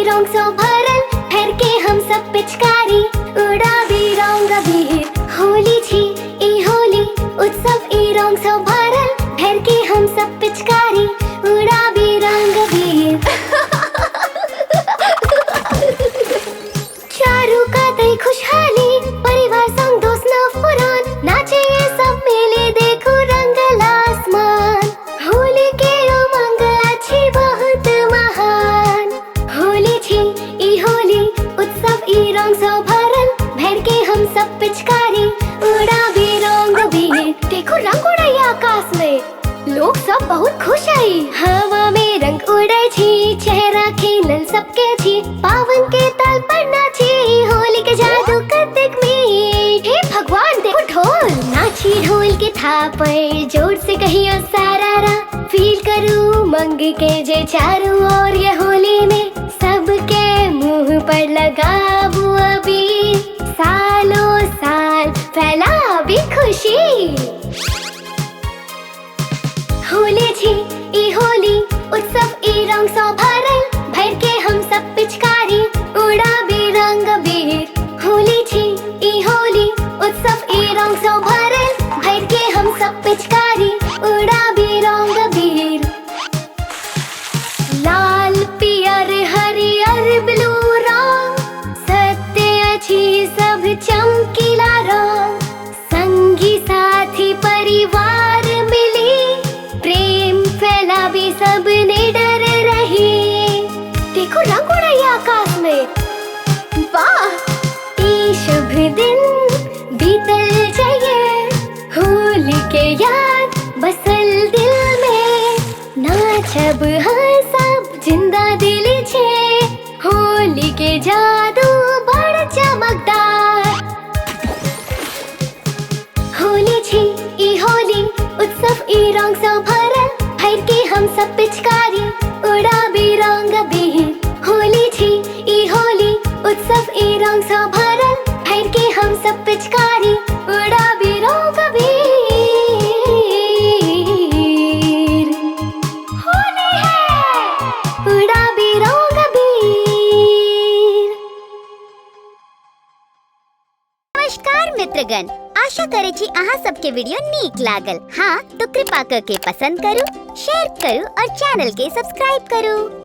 ई रंग सँ भरल, भर के हम सब पिचकारी उड़ाबी रंग अबीर। होली छी ई होली, उत्सव ई रंग सँ भरल, भर के हम सब पिचकारी उड़ाबी रंग अबीर। चारू कातै खुशहाली, परिवार संग दोस्त नव पुरान, नाचे ये सब मिले देखो रंगल आसमान। होली के उमंग अछि बहुत महान। होली छी ई होली, उत्सव ई रंग सँ भरल, भर के हम सब पिचकारी उड़ाबी रंग अबीर। देखो रंग उड़ैया आकाश में, लोग सब बहुत खुश आई। हवा में रंग उड़ै छी, चेहरा खिलल सबके छी, पावन के ताल पर नाची, होली के जादू कतेक मीठ। हे भगवान देखो ढोल, नाची ढोल के थापर, जोर से कहियो सारा रा, फील करू उमंग के जे चारू ओर ये होली में, सबके मुंह पर लगाबू अबीर, सालों साल फैलाबी खुशी। होली छी ई होली, उत्सव ई रंग सँ भरल, भर के हम सब पिचकारी उड़ाबी रंग अबीर। होली छी ई होली, उत्सव ई रंग सँ भरल, भर के हम सब पिचकारी उड़ाबी रंग अबीर। लाल पियर हरियर ब्लू रंग, सत्य अछि सब चमकीला रंग, संगी साथी परिवार मिली, प्रेम फैलाबी सब निडर रही। देखो रंग उड़ैया आकाश में, वाह! ई शुभ दिन बीतल जाइए, होली के याद बसल दिल में, नाचब हंसब जिंदा दिल छे, होली के जादू बड़ चमकदार। होली छी ई होली, उत्सव ई रंग सँ भरल, भर के हम सब पिचकारी उड़ाबी रंग अबीर। होली छी ई होली, उत्सव ई रंग सँ भरल, भर के हम सब पिचकारी उड़ाबी रंग अबीर। होली है, उड़ाबी रंग अबीर। नमस्कार मित्रगण, आशा करे छी अहाँ सबके वीडियो नीक लागल। हाँ तो कृपा करके पसंद करू, शेयर करू और चैनल के सब्सक्राइब करू।